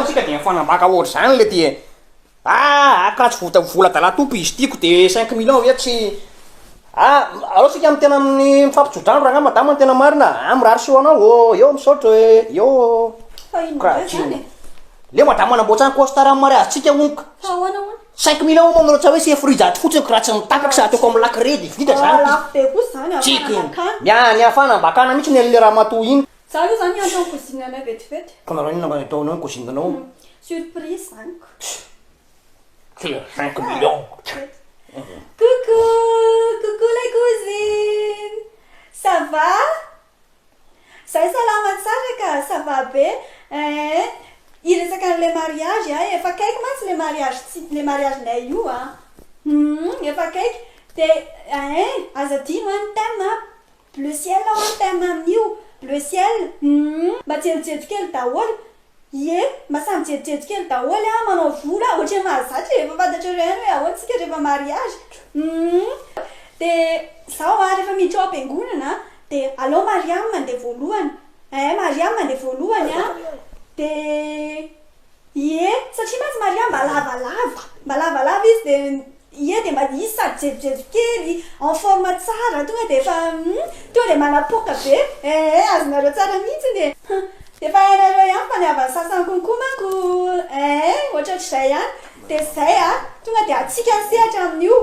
tsika de mifanambaka ohatr'izany le ty e. Ah, ah, ka tsy vola vola adala tompo izy tiako de 5 millions ve tsy. Ah, aleo tsika amy tena amin'ny mifampitsodrano raha madama ny tena marina. Ah, mirary soa anao ô, eo misaotra e, eo. Fa ino Ka indray zany e? Le madama namboatra ny costard amin'ny mariage tsika honka. Fa ahoana hono? 5 millions manao tsa hoe se fruit fotsiny ka raha tsy mitapaka sa ataoko amin'ny lakre de vita zany. Lafo be kosa zany. Tsika afanambakana. Mia ny afanambakana mihitsy ny an'le ramatoa iny. Za aloha zany miantso ny cousine anay vetivety. Fa nareo inona mba ataonao ny cousine anao? Surprise zany ko. 5 millions. Coucou, coucou les cousines. Ça va? Zay salama tsara ka, ça va be. Eh, hiresaka an'le mariage a, efa akaiky mantsy le mariage tsy le mariage-nay io a. Efa akaiky. De eh, aza adino a ny thème a. Bleu ciel ao ny thème amin'io. Bleu ciel. Mba jejojejo kely daholo. Ie, mba samy jejojejo kely daholo a, manao volo a, ohatra mahazatra e, efa fantatrareo ihany hoe ahoana tsika rehefa mariage. De zaho a, rehefa miditra ao am-piangonana de aleo Mariam mandeha voalohany. Eh, Mariam mandeha voalohany a. De ie, satria mantsy Mariam mba lavalava, mba lavalava izy de ie de mba izy sady jejojejo kely, en forme tsara, tonga de efa tonga de manapoaka be. Eh, azonareo tsara mihitsy e. De efa hainareo ihany fa ny havan'ny sasany konkoa manko eh, ohatrohatr'izay ihany. De zay a, tonga de atsika ny sehatra amin'io.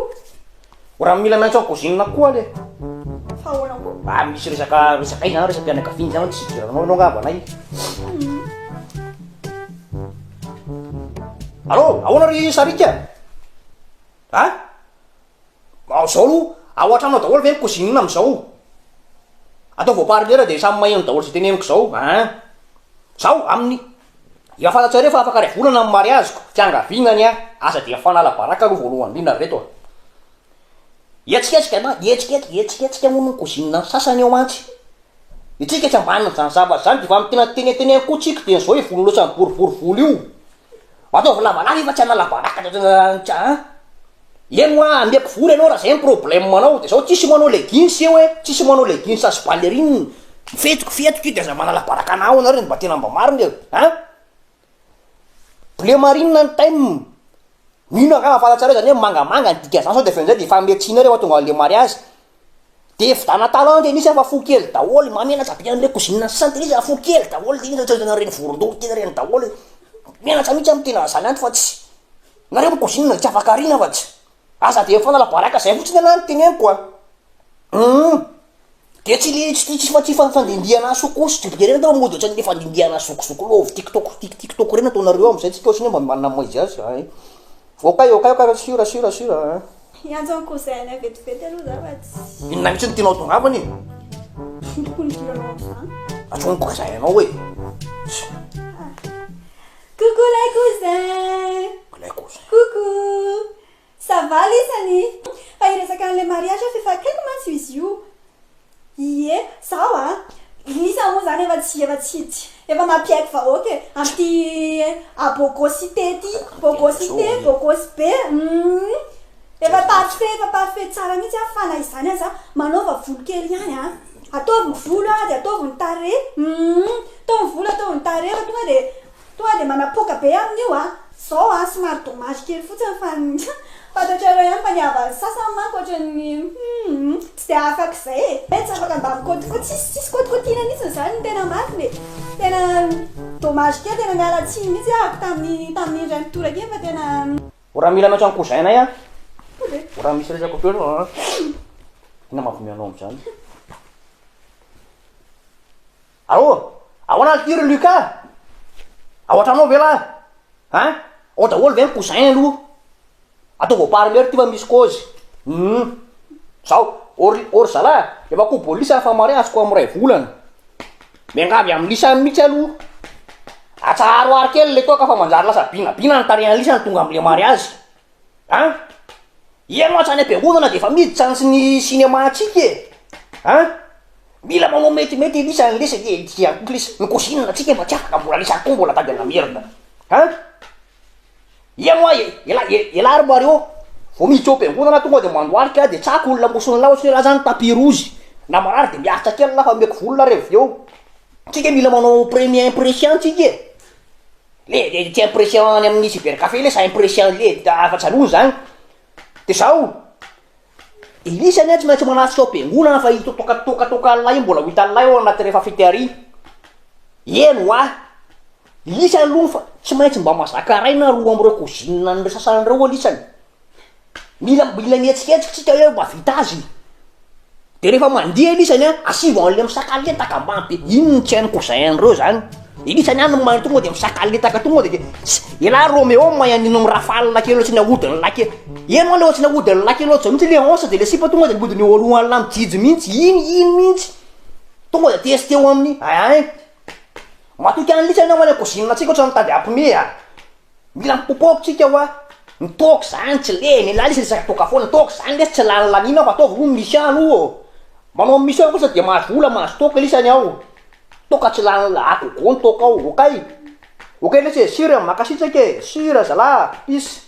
Raha mila miantso ny cousine koa le. Fa ahoana koa? Ah, misy resaka resaka iny zany, resaka fianakaviana zany tsy idiranao anao angamba anay. Allô, ahoana ry Sarika? Ah? Ao zao aloha, ao an-trano daholo ve ny cousine am'izao? Ataovy haut-parleur de samy maheno daholo zay teneniko zao, hein? Zao amin'ny efa fantatrareo fa afaka 1 volana amin'ny mariaziko, fiangaviana ny ahy, aza de mifanala baraka aloha voalohany indrindra ry reto a. Hetsiketsika na hetsiketsika hetsiketsika hono ny cousine sasany eo mantsy. Itsika tsy ambanin'izany zavatra zany de efa tena teniteneny koa tsika de zao io volo loatra boribory volo io. Ataovy lavalava io fa tsy hanala baraka hein? Eny hoa ameko vola ianao raha zay ny problème anao de zao tsisy manao leggings eo e, tsisy manao leggings sy ballerine. Fetiko fetiko io de aza manala baraka anah ao nareo mba tena mba marina e, hein? Bleu marine ny thème. Mino angamba fantatrareo zany hoe mangamanga ny dikan'izany sao de avy eo amizay de efa miatsina reo tonga le mariage. De fidana talent de nisy fa fo kely daholo, mahamenatra be an'le cousine sasany de nisy fa fo kely daholo de iny reny vorondolo tena reny daholo. Menatra mihitsy amy tena zany anty fa tsy nareo my cousine tsy afaka arina fa tsy aza de mifanala baraka zay fotsiny ana ny teneniko a. De tsy le tsy tsy fa tsy fandindihana sokosy de reny atao mody ohatran'le fandindihana zokizoko love tiktok tik tiktok reny ataonareo amizay tsika ohatrany hoe mba manana maizy azy ay. Ok ok ok sûr sûr sûr hein. Hiantso ny cousin anay vetivety aloha za fa tsy. Inona mihitsy no tianao tongavana e? Tsy tokony hidiranao amin'izany. Atsoniko cousin anao e. Coucou les cousins. Les cousins. Coucou. Ça va lisany? Fa hiresaka an'le mariage fa efa akaiky mantsy izy io. Ie, zaho a. Lisany moa zany efa tsy efa tsy tsy efa mampiaiky vahoaka e. Amin'ity abogosité ty, bogosité, bogosy be. Efa parfait, efa parfait tsara mihitsy a fa na izany aza manaova volo kely ihany a. Ataovy ny volo a de ataovy ny tarehy. Ataovy ny volo, ataovy ny tarehy fa tonga de manapoaka be amin'io a. Zao a somary dommage kely fotsiny fa fantatrareo ihany fa ny havan'ny sasany manko ohatran'ny tsy de afaka izay e. Tsy afaka mba mikôtikôty, tsisy kôtikôtiana mihitsy zany ny tena marina e. Tena dommage kely, tena miala tsiny mihitsy ahako tamin'ny tamin'iny ray mitoraka iny fa tena. Raha mila miantso ny cousin nay a. Raha misy resaka ohatry inona mampiomehy anao am'zany? Allô, ahoana ty ry Lucas? Ao an-tranao ve lahy? Hein? Ao daholo ve ny cousin aloha? Ataovy haut-parleur ty fa misy cause. Zao, or or zalahy, efa koa lisany fa mariaziko amy 1 volana. Miangavy amy lisany mihitsy aloha. Atsaharoharo kely le toaka fa manjary lasa binabina ny tarehan'ny lisany tonga am'le mariage. Hein? Ianao hatrany am-piangonana de efa miditra ny cinéma atsika e. Hein? Mila manao metimety lisany lesy e, ty lisy ny cousine atsika efa tsy afaka mbola lisany koa mbola tady ana merina. Hein? Ianao a ela ela ry Mario vao miditra ao am-piangonana tonga de mandohalika de tsako olona moson'ny lahy ohatry ny hoe lahy zany tapis rouge. Na marary de miaritra kely lahy fa omeko vola revo avy eo. Tsika mila manao première impression tsika e. Le le tsy impression any amin'ny cyber café lesy impression le afa-tsy aloha zany. De zao, Elisa anie tsy maintsy manatrika ao am-piangonana fa ito toka toka toka lahy io mbola ho hitan'ny lahy ao anaty rehefa fety ary. Eny hoa, Elisa aloha fa tsy maintsy mba mazaka ray na roa amin'ireo cousine an'ireo sasany ireo alisany. Mila mila mihetsiketsika tsika hoe mahavita azy. De rehefa mandeha elisany an, asivo an'le misakaletaka ambany be, iny no tsy hain'ny cousin an'ireo zany. Elisany any no mahay tonga de misakaletaka tonga de tss, elah Roméo mahay an'iny mirafale kely ohatry ny ahodin'ny lahy kely. Eny ho'a le ohatry ny ahodin'ny lahy kely ohatr'izao mihitsy le hanche de le sipa tonga de mihodina eo alohan'lah mijijy mihitsy, iny iny mihitsy. Tonga de testeo amin'ny ein. Matoky an'lisany aho any an-cuisine-tsika ohatran'ny mitady hampime a. Mila mipopoka tsika hoa, ny toaka zany tsy le, ny lahy lesy resaka toaka foana, ny toaka zany lesy tsy lany laniana fa ataovy aloha ny mission aloha ô, manao mission kosa dia mahazo vola mahazo toaka lisany ao, toaka tsy lany à gogo ny toaka ao, okay? Okay lesy e, sur e, mankasitraka e, sur zalah, peace.